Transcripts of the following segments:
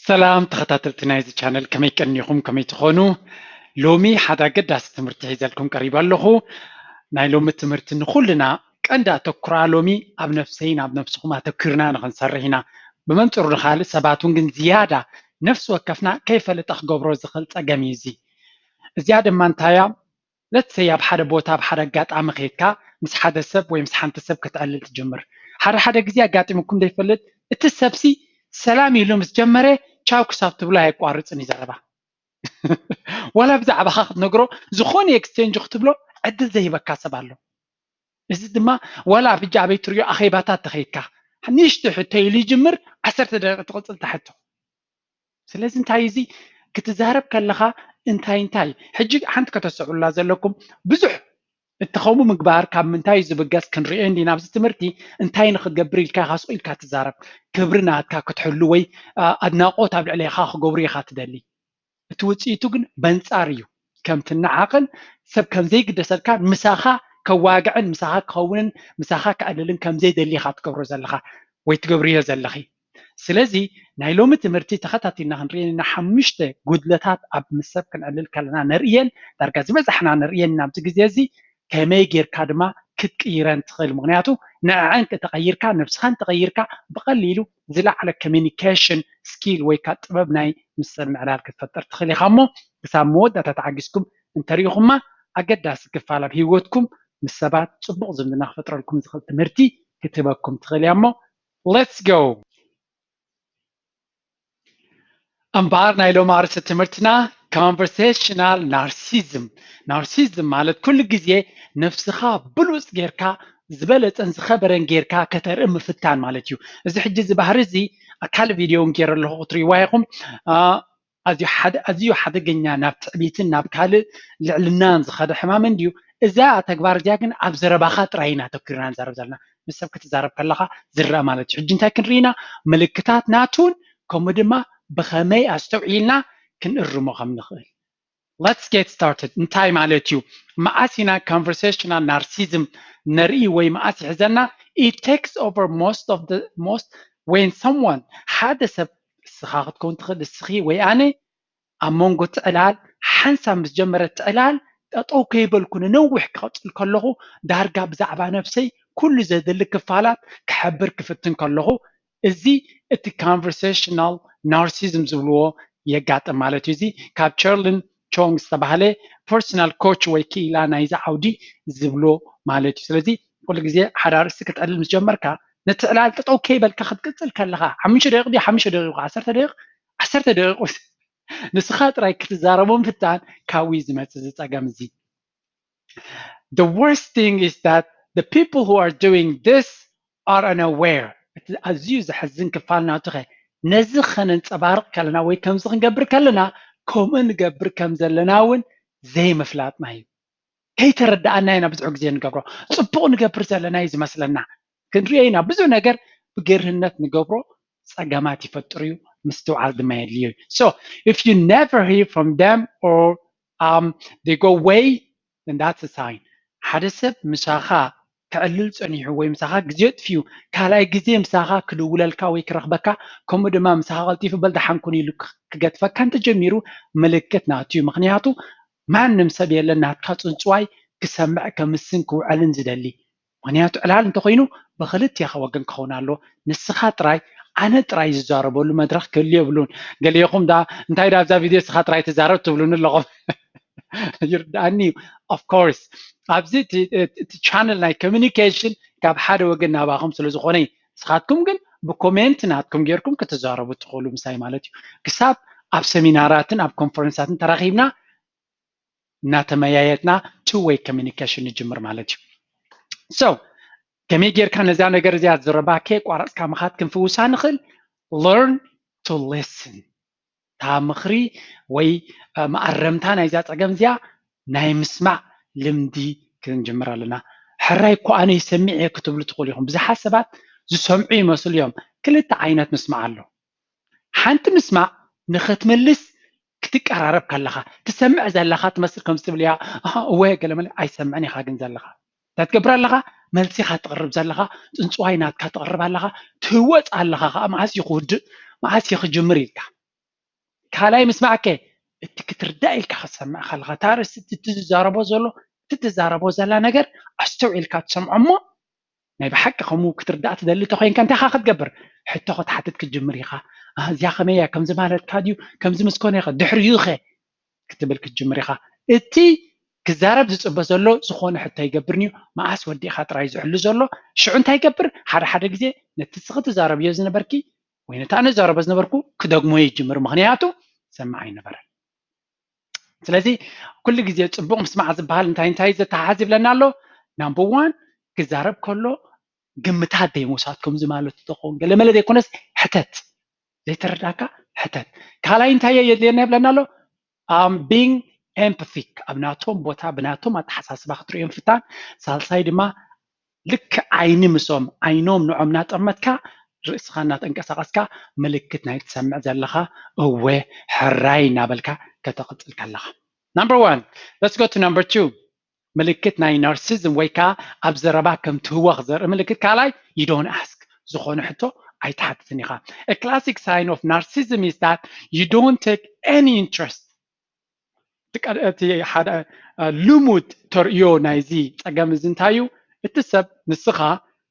ሰላም ተኸታተልቲ ናይዚ ቻነል፣ ከመይ ቀኒኹም? ከመይ ትኾኑ? ሎሚ ሓደ ኣገዳሲ ትምህርቲ ሒዘልኩም ቀሪበ ኣለኹ። ናይ ሎሚ ትምህርቲ ንኹልና ቀንዲ ኣተኩራ ሎሚ ኣብ ነፍሰይን ኣብ ነፍስኹም ኣተኩርና ንኽንሰርሕ ኢና። ብመንፅሩ ንኻልእ ሰባት እውን ግን ዝያዳ ነፍሲ ወከፍና ከይፈለጠ ክገብሮ ዝኽእል ፀገም እዩ እዚ። እዚኣ ድማ እንታይ እያ? ለትሰይ ኣብ ሓደ ቦታ ኣብ ሓደ ኣጋጣሚ ከይድካ ምስ ሓደ ሰብ ወይ ምስ ሓንቲ ሰብ ክትዕልል ትጅምር። ሓደ ሓደ ግዜ ኣጋጢሙኩም ዘይፈልጥ፣ እቲ ሰብሲ ሰላም ኢሉ ምስ ጀመረ ቻው ክሳብ ትብሎ ኣየቋርፅን እዩ ዘረባ። ዋላ ብዛዕባኻ ክትነግሮ ዝኾነ ኤክስቼንጅ ክትብሎ ዕድል ዘይህበካ ሰብ ኣሎ። እዚ ድማ ዋላ ኣብ ሕጂ ኣበይ ትሪኦ ኣኼባታት ተኸይድካ ንእሽቶ ሕቶ ኢሉ ይጅምር፣ ዓሰርተ ደቂቕ ትቕፅል ትሕቶ። ስለዚ እንታይ እዚ ክትዛረብ ከለኻ እንታይ እንታይ ሕጂ ሓንቲ ከተሰዑላ ዘለኩም ብዙሕ እቲ ከምኡ ምግባር ካብ ምንታይ እዩ ዝብገስ ክንሪኦ እንዲና ኣብዚ ትምህርቲ። እንታይ ንክገብር ኢልካ ኢኻ ስቕ ኢልካ ትዛረብ? ክብሪ ናትካ ክትሕሉ ወይ ኣድናቆት ኣብ ልዕሌኻ ክገብሩ ኢኻ ትደሊ። እቲ ውፅኢቱ ግን በንፃር እዩ። ከም ትነዓቕን ሰብ ከም ዘይግደሰልካን ምሳኻ ከዋግዕን ምሳኻ ክኸውንን ምሳኻ ክዕልልን ከም ዘይደሊ ኢኻ ትገብሮ ዘለኻ ወይ ትገብርዮ ዘለኺ። ስለዚ ናይ ሎሚ ትምህርቲ ተኸታቲልና ክንሪኤን ኢና። ሓሙሽተ ጉድለታት ኣብ ምስ ሰብ ክንዕልል ከለና ነርእየን። ዳርጋ ዝበዛሕና ነርእየን ኢና ኣብዚ ግዜ እዚ። ከመይ ጌርካ ድማ ክትቅይረን ትኽእል? ምኽንያቱ ንዕዐን ተቐይርካ፣ ነብስኻን ተቐይርካ ብቐሊሉ ዝለዓለ ኮሚኒኬሽን ስኪል ወይ ከዓ ጥበብ ናይ ምስ ሰብ ምዕላል ክትፈጥር ትኽእል ኢኻ። እሞ ክሳብ መወዳእታ ተዓጊስኩም እንተሪኢኹማ ኣገዳሲ ክፋል ኣብ ህይወትኩም ምስ ሰባት ፅቡቕ ዝምድና ክፈጥረልኩም ዝኽእል ትምህርቲ ክትህበኩም ትኽእል እያ። እሞ let's go። እምበኣር ናይ ሎሚ ኣርእስቲ ትምህርትና ኮንቨርሴሽናል ናርሲዝም። ናርሲዝም ማለት ኩሉ ግዜ ነብስኻ ብሉፅ ጌርካ ዝበለፀን ዝኸበረን ጌርካ ከተርኢ ምፍታን ማለት እዩ። እዚ ሕጂ እዚ ባህሪ እዚ ኣብ ካልእ ቪድዮ እውን ገይረ ኣለኹ ክትሪእዋ ኢኹም። ኣዝዩ ሓደ ኣዝዩ ሓደገኛ ናብ ትዕቢትን ናብ ካልእ ልዕልናን ዝኸደ ሕማም እንድዩ። እዛ ተግባር እዚኣ ግን ኣብ ዘረባኻ ጥራይ ኢና ኣተኩርና ንዛረብ ዘለና። ምስ ሰብ ክትዛረብ ከለኻ ዝረአ ማለት እዩ። ሕጂ እንታይ ክንርኢ ኢና? ምልክታት ናቱን ከምኡ ድማ ብኸመይ ኣስተውዒልና ክንእርሞ ከም ንኽእል። Let's get started። እንታይ ማለት እዩ? መዓስ ኢና ኮንቨርሴሽናል ናርሲዝም ነርኢ ወይ መዓስ ይሕዘና? It takes over most of the most when someone ሓደ ሰብ ንስኻ ክትከውን ትኽእል፣ ንስኺ ወይ ኣነ ኣብ መንጎ ትዕላል ሓንሳብ ምስ ጀመረ ትዕላል ጠጠው ከይበልኩ ንነዊሕ ክቐፅል ከለኹ ዳርጋ ብዛዕባ ነብሰይ ኩሉ ዘድሊ ክፋላት ክሕብር ክፍትን ከለኹ እዚ እቲ ኮንቨርሴሽናል ናርሲዝም ዝብልዎ የጋጥም ማለት እዩ። እዚ ካብ ቸርሊን ቾንግ ዝተባህለ ፐርሰናል ኮች ወይ ክኢላ ናይዚ ዓውዲ ዝብሎ ማለት እዩ። ስለዚ ኩሉ ግዜ ሓደ ኣርእስቲ ክትዕልል ምስ ጀመርካ ነቲ ዕላል ጠጠው ከይበልካ ክትቅፅል ከለኻ ሓሙሽተ ደቂቕ ድዩ ሓሙሽተ ደቂቕ ዓሰርተ ደቂቕ ዓሰርተ ደቂቕ ንስኻ ጥራይ ክትዛረቦ ምፍታን ካብኡ እዩ ዝመፅእ እዚ ፀገም እዚ። The worst thing is that the people who are doing this are unaware. እቲ ኣዝዩ ዘሕዝን ክፋል ናቱ ኸ ነዚ ኸነንፀባርቕ ከለና ወይ ከምዚ ክንገብር ከለና ከምኡ ንገብር ከም ዘለና እውን ዘይምፍላጥና እዩ። ከይተረዳኣና ኢና ብዙሕ ግዜ ንገብሮ። ፅቡቕ ንገብር ዘለና እዩ ዝመስለና። ክንሪኦ ኢና ብዙሕ ነገር ብገርህነት ንገብሮ፣ ፀገማት ይፈጥር እዩ፣ ምስትውዓል ድማ የድልዮ እዩ። So if you never hear from them or um, they go away, then that's a sign። ሓደ ሰብ ምሳኻ ክዕልል ፀኒሑ ወይ ምሳኻ ግዜ ኣጥፊኡ ካልኣይ ግዜ ምሳኻ ክድውለልካ ወይ ክረኽበካ ከምኡ ድማ ምሳኻ ቀልጢፉ በል ደሓን ኩን ኢሉ ክገድፈካ እንተጀሚሩ ምልክት ናቱ እዩ። ምኽንያቱ ማንም ሰብ የለን ናትካ ፅንፅዋይ ክሰምዕ ከምስን ክውዕልን ዝደሊ። ምኽንያቱ ዕላል እንተኾይኑ ብኽልቴኻ ወገን ክኸውን ኣለዎ። ንስኻ ጥራይ ኣነ ጥራይ ዝዛረበሉ መድረኽ ክህሉ የብሉን። ገሊኹም ዳ እንታይ ዳ ኣብዛ ቪድዮ ንስኻ ጥራይ ትዛረብ ትብሉኒ ኣለኹም። ይርዳእኒ እዩ። Of course ኣብዚ እቲ ቻነል ናይ ኮሚኒኬሽን ካብ ሓደ ወገን ናባኹም ስለ ዝኾነ እዩ። ንስኻትኩም ግን ብኮሜንት ናትኩም ጌርኩም ክትዛረቡ ትኽእሉ ምሳይ ማለት እዩ። ክሳብ ኣብ ሰሚናራትን ኣብ ኮንፈረንሳትን ተራኺብና እናተመያየጥና two way communication ንጅምር ማለት እዩ። So ከመይ ጌርካ ነዛ ነገር እዚኣ ዝረባ ከየቋረፅካ ምኻድ ክንፍውሳ ንኽእል? Learn to listen። እታ ምኽሪ ወይ መኣረምታ ናይዛ ፀገም እዚኣ ናይ ምስማዕ ልምዲ ክንጅምር ኣለና። ሕራይ እኮ ኣነ ይሰምዕ እየ ክትብሉ ትኽእሉ ኢኹም። ብዙሓት ሰባት ዝሰምዑ ይመስሉ እዮም። ክልተ ዓይነት ምስማዕ ኣሎ። ሓንቲ ምስማዕ ንኽትምልስ ክትቀራረብ ከለኻ ትሰምዕ ዘለኻ ትመስል ከም ዝትብል እያ። ኣሃ እወ ገለመለ ኣይሰምዕን ኢኻ ግን ዘለኻ እንታይ ትገብር ኣለኻ? መልሲ ኢኻ ትቕርብ ዘለኻ፣ ፅንፅዋይ ናትካ ትቕርብ ኣለኻ፣ ትህወፅ ኣለኻ ከዓ መዓስ እዩ ክውድእ መዓስ እዩ ክጅምር ኢልካ። ካልኣይ ምስማዕከ እቲ ክትርዳእ ኢልካ ክትሰምዕ ከለኻ፣ እታ ኣርእስቲ እቲ ዝዛረቦ ዘሎ፣ እቲ ትዛረቦ ዘላ ነገር ኣስተውዒልካ ትሰምዖ እሞ፣ ናይ ብሓቂ ከምኡ ክትርዳእ ትደሊ ተኾይንካ እንታይ ኢኻ ክትገብር? ሕቶ ክትሓትት ክትጅምር ኢኻ። "ኣህ፣ እዚኣ ከመይ እያ? ከምዚ ማለትካ ድዩ? ከምዚ ምስ ኮነ ኢኻ ድሕሪኡ ኸ?" ክትብል ክትጅምር ኢኻ። እቲ ክዛረብ ዝጽበ ዘሎ ዝኾነ ሕቶ ኣይገብርን እዩ። መኣስ ወዲእኻ ጥራይ ዝሕሉ ዘሎ። ሽዑ እንታይ ይገብር? ሓደ ሓደ ግዜ ነቲ ንስኺ ትዛረብዮ ዝነበርኪ ወይ ነቲ ኣነ ዝዛረቦ ዝነበርኩ ክደግሞ ይጅምር። ምኽንያቱ ሰማዕ ኣይነበረን። ስለዚ ኩሉ ግዜ ጽቡቕ ምስማዕ ዝበሃል እንታይ እንታይ ዘተሓዝ ይብለና ኣሎ? ናምበር ዋን፣ ክዛረብ ከሎ ግምታት ዘይምውሳድ፣ ከምዚ ማለት ተኾን ገለ መለ ዘይኮነስ ሕተት፣ ዘይተረዳእካ ሕተት። ካልኣይ እንታይ የድልየና ይብለና ኣሎ? Um, being empathic፣ ኣብ ናቶም ቦታ ብናቶም ኣተሓሳስባ ክትርእዮም ፍታን። ሳልሳይ ድማ ልክዕ ዓይኒ ምስኦም፣ ዓይኖም ንዖም እናጠመትካ፣ ርእስኻ እናተንቀሳቐስካ ምልክት ናይ ትሰምዕ ዘለኻ እወ፣ ሕራይ እናበልካ ከተቕጽል ከለኻ። Number one, let's go to number two. ምልክት ናይ ናርሲዝም ወይ ከዓ ኣብ ዘረባ ከም ትህወኽ ዘርኢ ምልክት። ካልኣይ፣ you don't ask፣ ዝኾነ ሕቶ ኣይትሓትትን ኢኻ። A classic sign of narcissism is that you don't take any interest። እቲ ቀ-፣ እቲ ሓደ፣ እ፣ ልሙድ ተርእዮ ናይዚ ጸገም እዚ እንታይ እዩ? እቲ ሰብ ንስኻ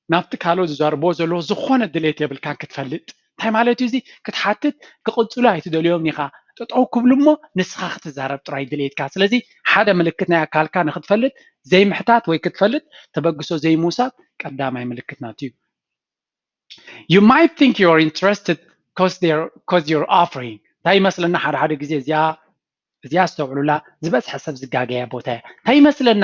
ናብቲ ካልኦት ዝዛረብዎ ዘለዎ ዝኾነ ድሌት የብልካን ክትፈልጥ። እንታይ ማለት እዩ እዚ? ክትሓትት ክቕጽሉ ኣይትደልዮም ኢኻ። ጠጠው ክብሉ እሞ ንስኻ ክትዛረብ ጥራይ ድሌትካ። ስለዚ ሓደ ምልክት ናይ ኣካልካ ንክትፈልጥ ዘይምሕታት ወይ ክትፈልጥ ተበግሶ ዘይምውሳድ ቀዳማይ ምልክት ናቱ እዩ። You might think you're interested cause they're, cause you're offering። እንታይ ይመስለና ሓደ ሓደ ግዜ እዚኣ፣ እዚኣ ኣስተውዕሉላ፣ ዝበዝሐ ሰብ ዝጋገያ ቦታ እያ። እንታይ ይመስለና?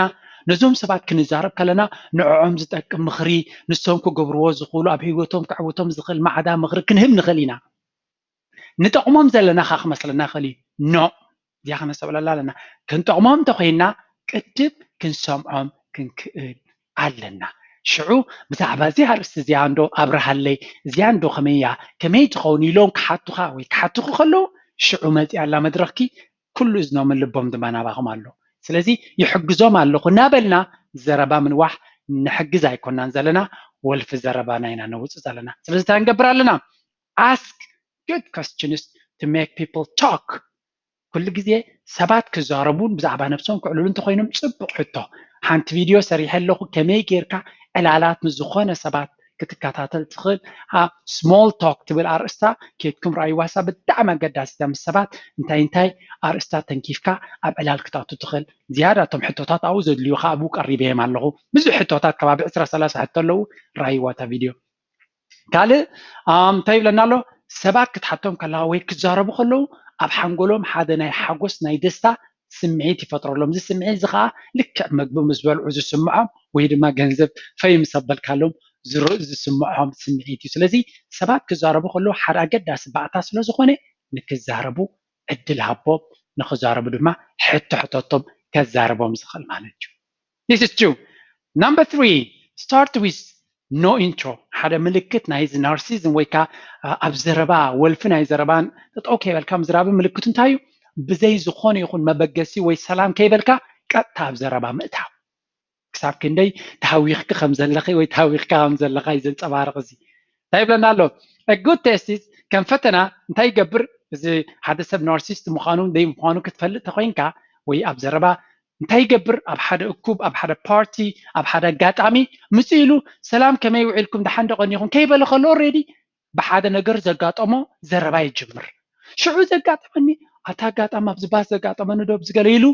ነዞም ሰባት ክንዛረብ ከለና ንዕኦም ዝጠቅም ምኽሪ፣ ንሶም ክገብርዎ ዝኽእሉ፣ ኣብ ህይወቶም ከዕውቶም ዝኽእል ማዕዳ ምኽሪ ክንህብ ንኽእል ኢና። ንጠቕሞም ዘለና ኸ ክመስለና ይኽእል እዩ። ኖ፣ እዚኣ ከነስተውዕለላ ኣለና። ክንጠቕሞም እንተኾይንና ቅድም ክንሰምዖም ክንክእል ኣለና። ሽዑ ብዛዕባ እዚኣ ኣርእስቲ እዚኣ እንዶ ኣብርሃለይ፣ እዚኣ እንዶ ከመይ እያ፣ ከመይ ትኸውን ኢሎም ክሓቱኻ ወይ ክሓቱኺ ከለዉ፣ ሽዑ መፂኣ ኣላ መድረኽኪ፣ ኩሉ እዝኖምን ልቦም ድማ ናባኹም ኣሎ። ስለዚ ይሕግዞም ኣለኹ እናበልና ዘረባ ምንዋሕ ንሕግዝ ኣይኮናን ዘለና፣ ወልፊ ዘረባና ኢና ነውፅእ ዘለና። ስለዚ እንታይ ንገብር ኣለና? Ask good questions to make people talk። ኩሉ ግዜ ሰባት ክዛረቡን ብዛዕባ ነብሶም ክዕልሉ እንተኾይኖም ጽቡቕ ሕቶ። ሓንቲ ቪድዮ ሰሪሐ ኣለኹ ከመይ ጌርካ ዕላላት ምስ ዝኾነ ሰባት ክትከታተል ትኽእል። ኣ፣ ስሞል ቶክ ትብል ኣርእስታ ኬድኩም ረኣይዋሳ፣ ብጣዕሚ ኣገዳሲታ። ምስ ሰባት እንታይ እንታይ ኣርእስታ ተንኪፍካ ኣብ ዕላል ክትኣቱ ትኽእል። ዝያዳ እቶም ሕቶታት ኣብኡ ዘድልዩኻ ኣብኡ ቀሪበዮም ኣለኹ። ብዙሕ ሕቶታት ከባቢ ዕስራ ሰላሳ ሕቶ ኣለዉ። ረኣይዋ እታ ቪድዮ። ካልእ፣ ኣም፣ እንታይ ይብለና ኣሎ? ሰባት ክትሓቶም ከለኻ ወይ ክዛረቡ ከለዉ ኣብ ሓንጎሎም ሓደ ናይ ሓጎስ ናይ ደስታ ስምዒት ይፈጥረሎም። እዚ ስምዒት እዚ ኸዓ ልክዕ መግቢ ምስ በልዑ ዝስምዖም ወይ ድማ ገንዘብ ፈይ ምስ ኣበልካሎም ዝር-፣ ዝስምዖም ስምዒት እዩ። ስለዚ ሰባት ክዛረቡ ከለዉ ሓደ ኣገዳሲ ባእታ ስለ ዝኾነ ንክዛረቡ ዕድል ሃቦም፣ ንክዛረቡ ድማ ሕቶ ሕተቶም ከዛርቦም ዝኽእል ማለት እዩ። This is true. Number three, start with no intro። ሓደ ምልክት ናይዚ ናርሲዝም ወይ ከዓ፣ አ፣ ኣብ ዘረባ ወልፊ ናይ ዘረባን ጠጠው ከይበልካ ምዝራብ ምልክቱ እንታይ እዩ? ብዘይ ዝኾነ ይኹን መበገሲ ወይ ሰላም ከይበልካ ቀጥታ ኣብ ዘረባ ምእታው። ክሳብ ክንደይ ተሃዊኽኪ ከም ዘለኺ ወይ ተሃዊኽካ ከም ዘለኻ እዩ ዘንጸባርቕ እዚ። እንታይ ይብለና ኣሎ? A good test is፣ ከም ፈተና እንታይ ይገብር? እዚ ሓደ ሰብ ናርሲስት ምዃኑ ደይ ምዃኑ ክትፈልጥ ተኾይንካ ወይ ኣብ ዘረባ እንታይ ይገብር? ኣብ ሓደ እኩብ፣ ኣብ ሓደ ፓርቲ፣ ኣብ ሓደ ኣጋጣሚ ምስ ኢሉ፣ "ሰላም፣ ከመይ ውዒልኩም? ደሓን ዶ ቀኒኹም?" ከይበለ ከሎ፣ ኦልሬዲ ብሓደ ነገር ዘጋጠሞ ዘረባ ይጅምር። ሽዑ ዘጋጠመኒ፣ ኣታ ኣጋጣሚ ኣብዚ ባስ ዘጋጠመኒ ዶ ኣብዚ ገለ ኢሉ፣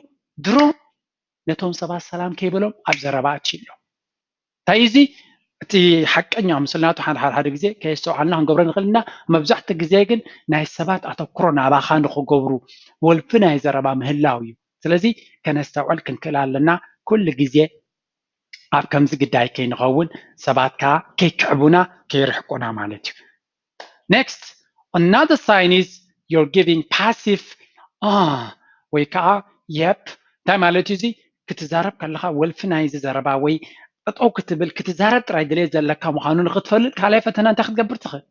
ድሮ ነቶም ሰባት ሰላም ከይበሎም ኣብ ዘረባ ኣትዩ ኣሎ። እንታይ እዚ? እቲ ሓቀኛ ምስልናቱ ሓደ፣ ሓደ፣ ሓደ ግዜ ከየስተውዓልና ክንገብሮ ንኽእል ኢና። መብዛሕትኡ ግዜ ግን ናይ ሰባት ኣተኩሮ ናባኻ ንኽገብሩ ወልፊ ናይ ዘረባ ምህላው እዩ። ስለዚ ከነስተውዕል ክንክእል ኣለና። ኩሉ ግዜ ኣብ ከምዚ ግዳይ ከይንኸውን፣ ሰባት ከኣ ከይክዕቡና፣ ከይርሕቁና ማለት እዩ። Next, another sign is you're giving passive, አ፣ ወይ ከዓ የፕ። እንታይ ማለት እዩ እዚ? ክትዛረብ ከለኻ ወልፊ ናይዚ ዘረባ ወይ ጠጠው ክትብል፣ ክትዛረብ ጥራይ ድሌት ዘለካ ምዃኑ ንኽትፈልጥ ካልኣይ ፈተና እንታይ ክትገብር ትኽእል?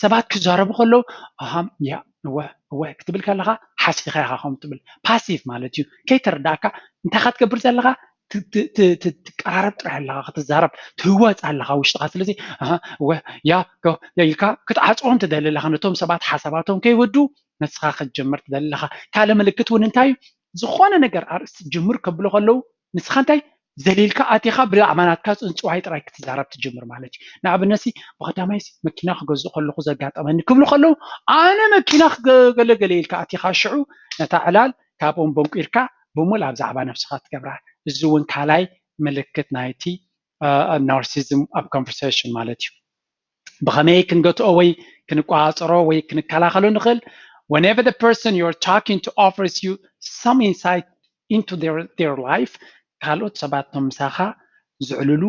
ሰባት ክዛረቡ ከለዉ፣ ኣሃ፣ ያ፣ እወ፣ እወ ክትብል ከለኻ ሓሲኻ ኢኻ ከምኡ ትብል። ፓሲቭ ማለት እዩ። ከይተረዳእካ እንታይ ኢኻ ትገብር ዘለኻ? ትቀራረብ ጥራሕ ኣለኻ ክትዛረብ ትህወፅ ኣለኻ ውሽጥኻ ስለዚ ያ ኢልካ ክትዓፅዎም ትደሊ ኣለኻ ነቶም ሰባት ሓሳባቶም ከይወዱ ንስኻ ክትጀምር ትደሊ ኣለኻ ካልእ ምልክት እውን እንታይ እዩ ዝኾነ ነገር ኣርእስቲ ጅምር ከብሎ ከለዉ ንስኻ እንታይ ዘሊልካ ኣቲኻ ብዛዕባ ናትካ ፅንፅዋይ ጥራይ ክትዛረብ ትጅምር ማለት እዩ ንኣብነት ሲ ብቀዳማይ ሲ መኪና ክገዝእ ከለኹ ዘጋጠመኒ ክብሉ ከለዉ ኣነ መኪና ክገለገለ ኢልካ ኣቲኻ ሽዑ ነታ ዕላል ካብኦም በንቂርካ ብሙል ኣብ ዛዕባ ነብስኻ ትገብራ እዚ እውን ካልኣይ ምልክት ናይቲ ናርሲዝም ኣብ conversation ማለት እዩ ብኸመይ ክንገትኦ ወይ ክንቋፀሮ ወይ ክንከላኸሎ ንኽእል whenever the person you're talking to offers you some insight into their, their life ካልኦት ሰባት ቶም ምሳኻ ዝዕልሉ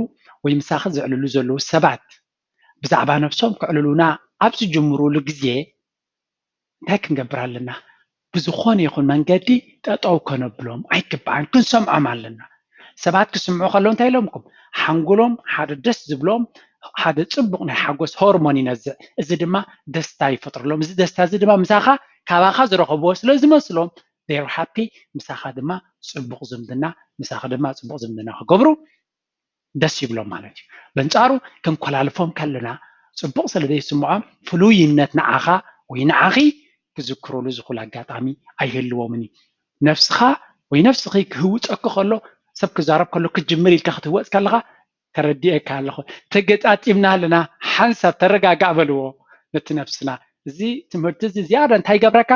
ወይ ምሳኺ ዝዕልሉ ዘለዉ ሰባት ብዛዕባ ነብሶም ክዕልሉና ኣብ ዝጅምሩሉ ግዜ እንታይ ክንገብር ኣለና ብዝኾነ ይኹን መንገዲ ጠጠው ከነብሎም ኣይግባዕን ክንሰምዖም ኣለና ሰባት ክስምዑ ከለዉ እንታይ ኢሎምኩም ሓንጎሎም ሓደ ደስ ዝብሎም ሓደ ፅቡቕ ናይ ሓጎስ ሆርሞን ይነዝዕ እዚ ድማ ደስታ ይፈጥርሎም እዚ ደስታ እዚ ድማ ምሳኻ ካባኻ ዝረኸብዎ ስለ ዝመስሎም they're happy ምሳኻ ድማ ፅቡቕ ዝምድና ምሳኻ ድማ ፅቡቕ ዝምድና ክገብሩ ደስ ይብሎም ማለት እዩ በንፃሩ ክንኮላልፎም ከለና ፅቡቕ ስለ ዘይስምዖም ፍሉይነት ንዓኻ ወይ ንዓኺ ክዝክሩሉ ዝኽእሉ ኣጋጣሚ ኣይህልዎምን እዩ ነፍስኻ ወይ ነፍስኺ ክህውፀኪ ከሎ ሰብ ክዛረብ ከሎ ክጅምር ኢልካ ክትህወፅ ከለኻ ተረዲኤካ ኣለኹ ተገጣጢምና ኣለና ሓንሳብ ተረጋጋእ በልዎ ነቲ ነፍስና እዚ ትምህርቲ እዚ ዝያዳ እንታይ ይገብረካ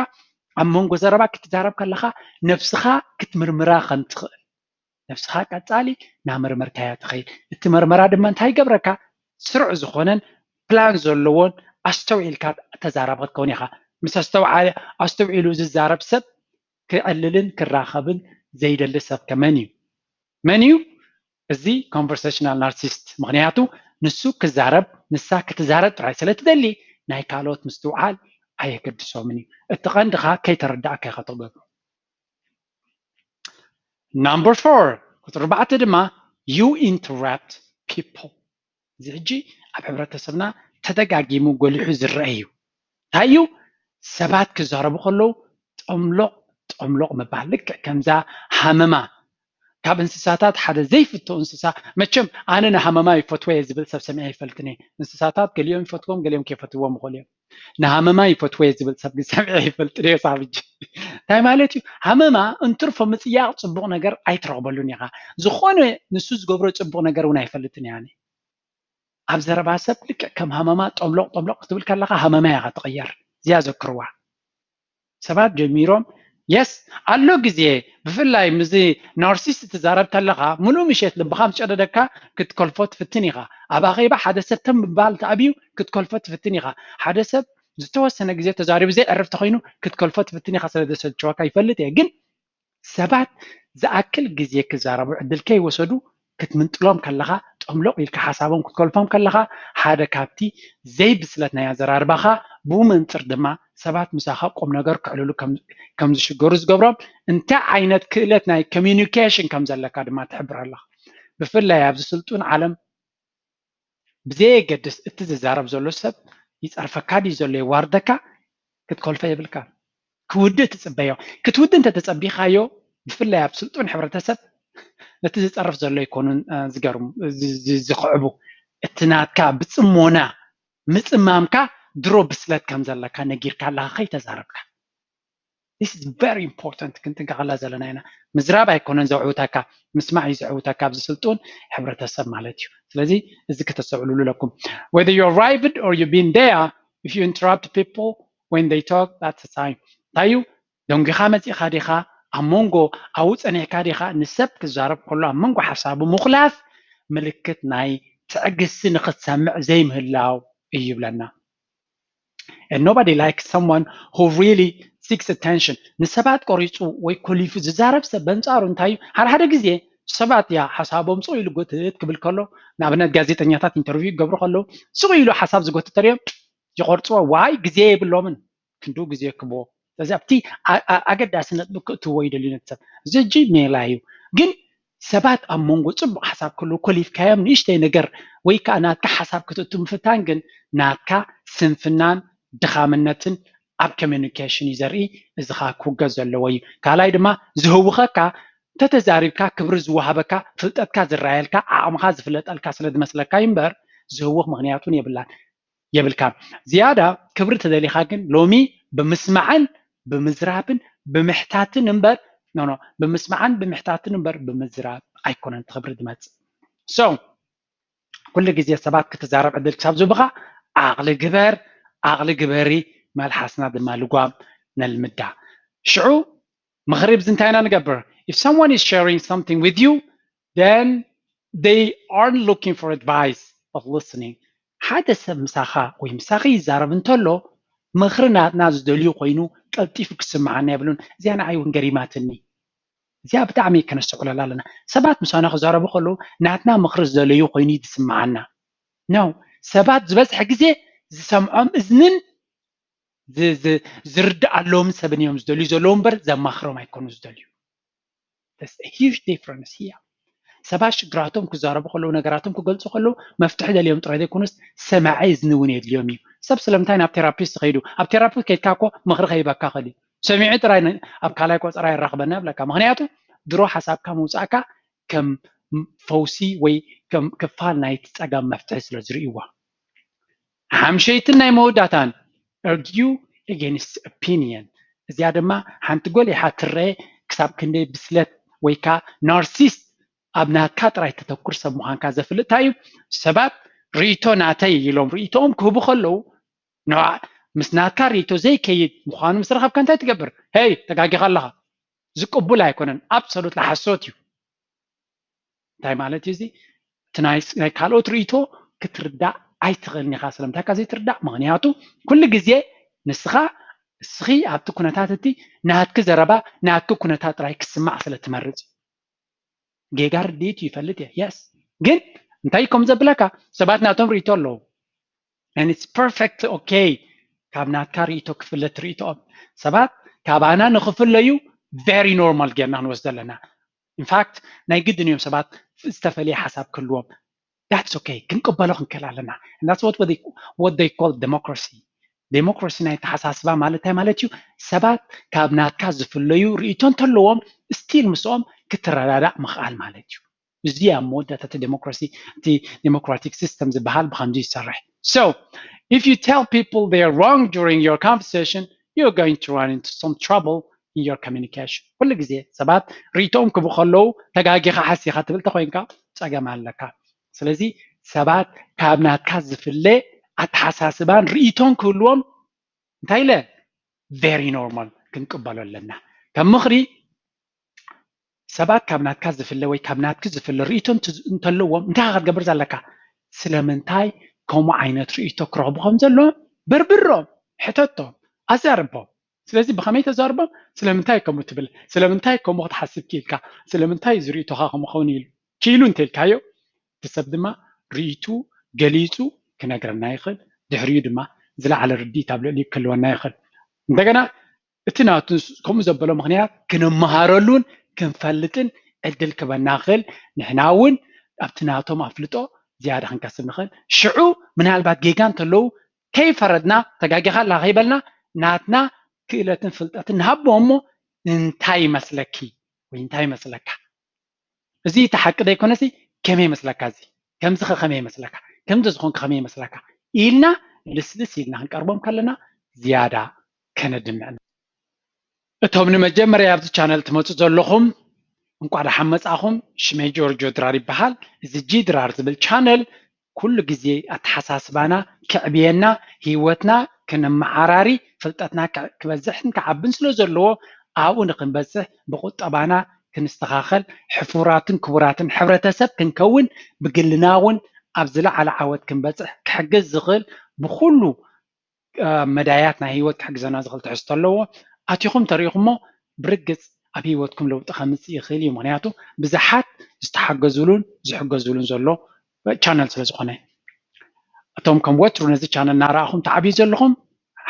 ኣብ መንጎ ዘረባ ክትዛረብ ከለኻ ነብስኻ ክትምርምራ ከም ትኽእል ነብስኻ ቀጻሊ ናመርመርካያ ትኸይድ እቲ መርመራ ድማ እንታይ ይገብረካ ስሩዕ ዝኾነን ፕላን ዘለዎን ኣስተውዒልካ ተዛራቢ ክትከውን ኢኻ ምስ ኣስተውዓለ ኣስተውዒሉ ዝዛረብ ሰብ ክዕልልን ክራኸብን ዘይደሊ ሰብ ከመን እዩ መን እዩ እዚ conversational narcissist ምኽንያቱ ንሱ ክዛረብ ንሳ ክትዛረብ ጥራይ ስለ ትደሊ ናይ ካልኦት ምስትውዓል ኣየገድሶምን እዩ እቲ ቀንድኻ ከይተረዳእካ ኢኻ ትገብሮ number four ቁፅሪ ኣርባዕተ ድማ you interrupt people እዚ ሕጂ ኣብ ሕብረተሰብና ተደጋጊሙ ጎሊሑ ዝረአ እዩ እንታይ እዩ ሰባት ክዛረቡ ከለዉ ጠምሎቕ ጠምሎቕ ምባል ልክዕ ከምዛ ሃመማ ካብ እንስሳታት ሓደ ዘይፍቶ እንስሳ መቸም ኣነ ንሃመማ ይፈትወ ዝብል ሰብ ሰሚዐ ይፈልጥን እየ እንስሳታት ገሊኦም ይፈትዎም ገሊኦም ከይፈትዎም ይኽእሉ እዮም ንሃመማ ይፈትወ ዝብል ሰብ ግን ሰሚዐ ይፈልጥን እየ ሳብ ሕጂ እንታይ ማለት እዩ ሃመማ እንትርፎ ምፅያቕ ፅቡቕ ነገር ኣይትረኽበሉን ኢኻ ዝኾነ ንሱ ዝገብሮ ፅቡቕ ነገር እውን ኣይፈልጥን እየ ኣነ ኣብ ዘረባ ሰብ ልክዕ ከም ሃመማ ጠምሎቕ ጠምሎቕ ክትብል ከለኻ ሃመማ ኢኻ ትቕየር እዚኣ ዘክርዋ ሰባት ጀሚሮም የስ ኣሎ ግዜ ብፍላይ ምዚ ናርሲስት ትዛረብ ተለኻ ሙሉእ ምሸት ልብኻ ምስ ጨደደካ ክትከልፎ ትፍትን ኢኻ ኣብ ኣኼባ ሓደ ሰብ ተም ምባል ተኣብዩ ክትከልፎ ትፍትን ኢኻ ሓደ ሰብ ዝተወሰነ ግዜ ተዛሪቡ ዘይዕርፍ ተኾይኑ ክትከልፎ ትፍትን ኢኻ ስለ ዘሰልቸወካ ይፈልጥ እየ ግን ሰባት ዝኣክል ግዜ ክዛረቡ ዕድል ከይወሰዱ ክትምንጥሎም ከለኻ ጠምሎቕ ኢልካ ሓሳቦም ክትከልፎም ከለኻ ሓደ ካብቲ ዘይብስለት ናይ ኣዘራርባኻ ብኡ መንፅር ድማ ሰባት ምሳኻ ቁም ነገር ክዕልሉ ከም ዝሽገሩ ዝገብሮም እንታይ ዓይነት ክእለት ናይ communication ከም ዘለካ ድማ ትሕብር ኣለኻ ብፍላይ ኣብዚ ስልጡን ዓለም ብዘየገድስ እቲ ዝዛረብ ዘሎ ሰብ ይፀርፈካ ድዩ ዘሎ የዋርደካ ክትኮልፈ የብልካ ክውድእ ትፅበዮ ክትውድእ እንተተፀቢኻዮ ብፍላይ ኣብ ስልጡን ሕብረተሰብ ነቲ ዝፀርፍ ዘሎ ኣይኮኑን ዝገርሙ ዝኽዕቡ እቲ ናትካ ብፅሞና ምፅማምካ ድሮ ብስለት ከም ዘለካ ነጊርካ ኣለካ ከይተዛረብካ This is very important ክንጥንቀቐላ ዘለና ኢና ምዝራብ ኣይኮነን ዘዕውተካ ምስማዕ እዩ ዘዕውተካ ኣብዚ ስልጡን ሕብረተሰብ ማለት እዩ ስለዚ እዚ ከተስተውዕልሉ ኣለኩም whether you arrived or you been there if you interrupt people when they talk that's a sign እንታይ እዩ ደንጒኻ መፂእኻ ዲኻ ኣብ መንጎ ኣብኡ ፀኒሕካ ዲኻ ንሰብ ክዛረብ ከሎ ኣብ መንጎ ሓሳቡ ምኹላፍ ምልክት ናይ ትዕግስቲ ንክትሰምዕ ዘይምህላው እዩ ይብለና And nobody likes someone who really seeks attention. ንሰባት ቆሪፁ ወይ ኮሊፉ ዝዛረብ ሰብ በንፃሩ እንታይ እዩ? ሓደ ሓደ ግዜ ሰባት እያ ሓሳቦም ፅቕ ኢሉ ጎትት ክብል ከሎ ንኣብነት ጋዜጠኛታት ኢንተርቪው ይገብሩ ከለዉ ፅቕ ኢሉ ሓሳብ ዝጎትት ተሪኦም ይቆርፅዎ ዋይ ግዜ የብሎምን ክንዱ ግዜ ክብዎ ስለዚ ኣብቲ ኣገዳሲ ነጥቢ ክእትዎ ይደልዩ ነቲ ሰብ እዚ ሕጂ ሜላ እዩ ግን ሰባት ኣብ መንጎ ፅቡቅ ሓሳብ ከለዉ ኮሊፍካዮም ንእሽተይ ነገር ወይ ከዓ ናትካ ሓሳብ ክትእቱ ምፍታን ግን ናትካ ስንፍናን ድኻምነትን ኣብ communication እዩ ዘርኢ እዚ ከዓ ክውገዝ ዘለዎ እዩ ካልኣይ ድማ ዝህውኸካ እንተተዛሪብካ ክብሪ ዝወሃበካ፣ ፍልጠትካ ዝረኣየልካ፣ ዓቕምኻ ዝፍለጠልካ ስለ ዝመስለካ እዩ እምበር ዝህውኽ ምኽንያት እውን የብላን የብልካን። ዝያዳ ክብሪ ተደሊኻ ግን ሎሚ ብምስማዕን ብምዝራብን ብምሕታትን እምበር፣ ኖ ኖ፣ ብምስማዕን ብምሕታትን እምበር ብምዝራብ ኣይኮነን ክብሪ ዝመጽእ። So ኩሉ ግዜ ሰባት ክትዛረብ ዕድል ክሳብ ዝህቡኻ ዓቕሊ ግበር፣ ዓቕሊ ግበሪ፣ መልሓስና ድማ ልጓም ነልምዳ። ሽዑ ምኽሪ ብዚ እንታይ ኢና ንገብር? If someone is sharing something with you, then they aren't looking for advice but listening. ሓደ ሰብ ምሳኻ ወይ ምሳኺ ይዛረብ እንተሎ ምኽሪ ናትና ዝደልዩ ኮይኑ ቀልጢፉ ክስምዓና የብሉን። እዚኣ ንዓይ እውን ገሪማትኒ። እዚኣ ብጣዕሚ ከነስተውዕለላ ኣለና። ሰባት ምሳና ክዛረቡ ከለዉ ናትና ምኽሪ ዝደለዩ ኮይኑ ይስምዓና። No፣ ሰባት ዝበዝሐ ግዜ ዝሰምዖም እዝንን ዝ- ዝ- ዝርድኣሎም ሰብን እዮም ዝደልዩ ዘለዉ እምበር ዘማኽሮም ኣይኮኑ ዝደልዩ። That's a huge difference here። ሰባት ሽግራቶም ክዛረቡ ከለዉ ነገራቶም ክገልጹ ከለዉ መፍትሒ ደልዮም ጥራይ ዘይኮኑስ ሰማዒ እዝኒ እውን የድልዮም እዩ። ሰብ ስለምንታይ ናብ ቴራፒስት ከይዱ? ኣብ ቴራፒስት ከይድካ እኮ ምኽሪ ከይበካ ኸል እዩ። ሰሚዑ ጥራይ ን- ኣብ ካልኣይ ቆጸራ የራኽበና ይብለካ። ምኽንያቱ ድሮ ሓሳብካ ምውጻእካ ከም ፈውሲ ወይ ከም ክፋል ናይቲ ጸገም መፍትሒ ስለ ዝርእይዋ። ሓምሸይትን ናይ መወዳእታን፣ argue against opinion። እዚኣ ድማ ሓንቲ ጎሊሓ ትረአ ክሳብ ክንደይ ብስለት ወይ ከዓ ናርሲስት ኣብ ናትካ ጥራይ ተተኩር ሰብ ምዃንካ ዘፍልጥ እንታይ እዩ? ሰባት ርእይቶ ናተይ ኢሎም ርእይቶኦም ክህቡ ከለዉ ንዓ ምስ ናትካ ርእይቶ ዘይከይድ ምዃኑ ምስ ረኸብካ እንታይ ትገብር? ሄይ ተጋጊኻ ኣለኻ። ዝቅቡል ኣይኮነን። ኣብሶሉት ሓሶት እዩ። እንታይ ማለት እዩ እዚ? እቲ ናይ ናይ ካልኦት ርእይቶ ክትርዳእ ኣይትኽእልን ኢኻ። ስለምንታይ ኢኻ ዘይትርዳእ? ምኽንያቱ ኩሉ ግዜ ንስኻ እስኺ ኣብቲ ኩነታት እቲ ናትኪ ዘረባ ናትኪ ኩነታት ጥራይ ክስማዕ ስለ ትመርጽ። ጌጋ ርድኢት እዩ ይፈልጥ እየ። Yes፣ ግን እንታይ ከም ዘብለካ ሰባት ናቶም ርእይቶ ኣለዉ። And it's perfect okay ካብ ናትካ ርእይቶ ክፍለ እቲ ርእይቶኦም። ሰባት ካባና ንኽፍለዩ very normal ጌርና ክንወስዶ ኣለና። In fact ናይ ግድን እዮም ሰባት ዝተፈለየ ሓሳብ ክህልዎም። That's okay፣ ክንቅበሎ ክንክእል ኣለና። And that's what what they, what they call democracy። ዴሞክራሲ ናይ ኣተሓሳስባ ማለት እንታይ ማለት እዩ? ሰባት ካብ ናትካ ዝፍለዩ ርእይቶ እንተለዎም still ምስኦም ክትረዳዳእ ምኽኣል ማለት እዩ። እዚ ኣብ መወዳእታ እቲ ዴሞክራሲ እቲ democratic system ዝበሃል ብኸምዚ ይሰርሕ። So if you tell people they are wrong during your conversation, you're going to run into some trouble in your communication። ኩሉ ግዜ ሰባት ርእይቶኦም ክቡ ከለዉ ተጋጊኻ ሓሲኻ ትብል ተኮይንካ ጸገም ኣለካ። ስለዚ ሰባት ካብ ናትካ ዝፍለ ኣተሓሳስባን ርእይቶን ክህልዎም እንታይ ኢለ very normal ክንቅበሎ ኣለና። ከም ምኽሪ ሰባት ካብ ናትካ ዝፍለ ወይ ካብ ናትኪ ዝፍለ ርእይቶ እንተ- እንተለዎም እንታይ ኢኻ ክትገብር ዘለካ? ስለምንታይ ከምኡ ዓይነት ርእይቶ ክረኽቡ ከም ዘለዎም በርብሮም፣ ሕተቶም፣ ኣዛርቦም። ስለዚ ብኸመይ ተዛርቦም? ስለምንታይ ከምኡ ትብል? ስለምንታይ ከምኡ ክትሓስብ ክኢልካ? ስለምንታይ እዚ ርእይቶኻ ከምኡ ኸውን ኢሉ? ክኢሉ እንተኢልካዮ እቲ ሰብ ድማ ርእይቱ ገሊጹ ክነግረና ይኽእል። ድሕሪኡ ድማ ዝለዓለ ርድኢት ኣብ ልዕሊኡ ክህልወና ይኽእል። እንደገና እቲ ናቱ ከምኡ ዘበሎ ምኽንያት ክንመሃረሉን ክንፈልጥን ዕድል ክበና ክእል ንሕና እውን ኣብቲ ናቶም ኣፍልጦ ዝያዳ ክንከስብ ንኽእል። ሽዑ ምናልባት ጌጋ እንተለዉ ከይፈረድና ተጋጊኻ ኣላ ከይበልና ናትና ክእለትን ፍልጠትን ንሃቦ እሞ እንታይ ይመስለኪ ወይ እንታይ ይመስለካ? እዚ እቲ ሓቂ ዘይኮነሲ ከመይ ይመስለካ? እዚ ከምዚ ከ ከመይ ይመስለካ? ከምዚ ዝኾንክ ከመይ ይመስለካ? ኢልና ልስልስ ኢልና ክንቀርቦም ከለና ዝያዳ ከነድምዕ። እቶም ንመጀመርያ ኣብዚ ቻነል ትመፁ ዘለኹም እንኳዕ ደሓን መፃኹም። ሽመይ ጆርጆ ድራር ይበሃል። እዚ ጂ ድራር ዝብል ቻነል ኩሉ ግዜ ኣተሓሳስባና ክዕብየና፣ ህይወትና ክነመዓራሪ፣ ፍልጠትና ክበዝሕን ክዓብን ስለ ዘለዎ ኣብኡ ንክንበፅሕ ብቁጠባና ክንስተኻኸል፣ ሕፉራትን ክቡራትን ሕብረተሰብ ክንከውን፣ ብግልና እውን ኣብ ዝለዓለ ዓወት ክንበፅሕ ክሕግዝ ዝኽእል ብኩሉ መዳያት ናይ ህይወት ክሕግዘና ዝኽእል ትሕዝቶ ኣለዎ። ኣቲኹም ተሪኢኹሞ ብርግፅ ኣብ ህይወትኩም ለውጢ ከምፅእ ይኽእል እዩ። ምክንያቱ ብዙሓት ዝተሓገዙሉን ዝሕገዙሉን ዘሎ ቻነል ስለ ዝኾነ። እቶም ከም ወትሩ ነዚ ቻነል እናረኣኹም ትዓብዩ ዘለኹም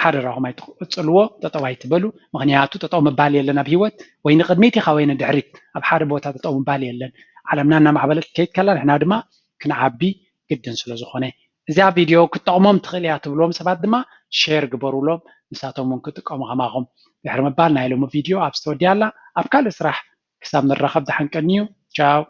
ሓደራኹም ኣይትቕፅልዎ፣ ጠጠው ኣይትበሉ። ምክንያቱ ጠጠው ምባል የለን ኣብ ህይወት፣ ወይ ንቕድሚት ኢኻ ወይ ንድሕሪት፣ ኣብ ሓደ ቦታ ጠጠው ምባል የለን። ዓለምና እናማዕበለት ክትከይድ ከላ ንሕና ድማ ክንዓቢ ግድን ስለ ዝኾነ። እዚኣ ቪድዮ ክትጠቕሞም ትኽእል እያ ትብልዎም ሰባት ድማ ሼር ግበሩሎም፣ ንሳቶም እውን ክጥቀሙ ከማኹም። ድሕሪ ምባል ናይ ሎሚ ቪድዮ ኣብዚ ተወዲኣ ኣላ። ኣብ ካልእ ስራሕ ክሳብ ንራኸብ ደሓን ቀንዩ። ቻው።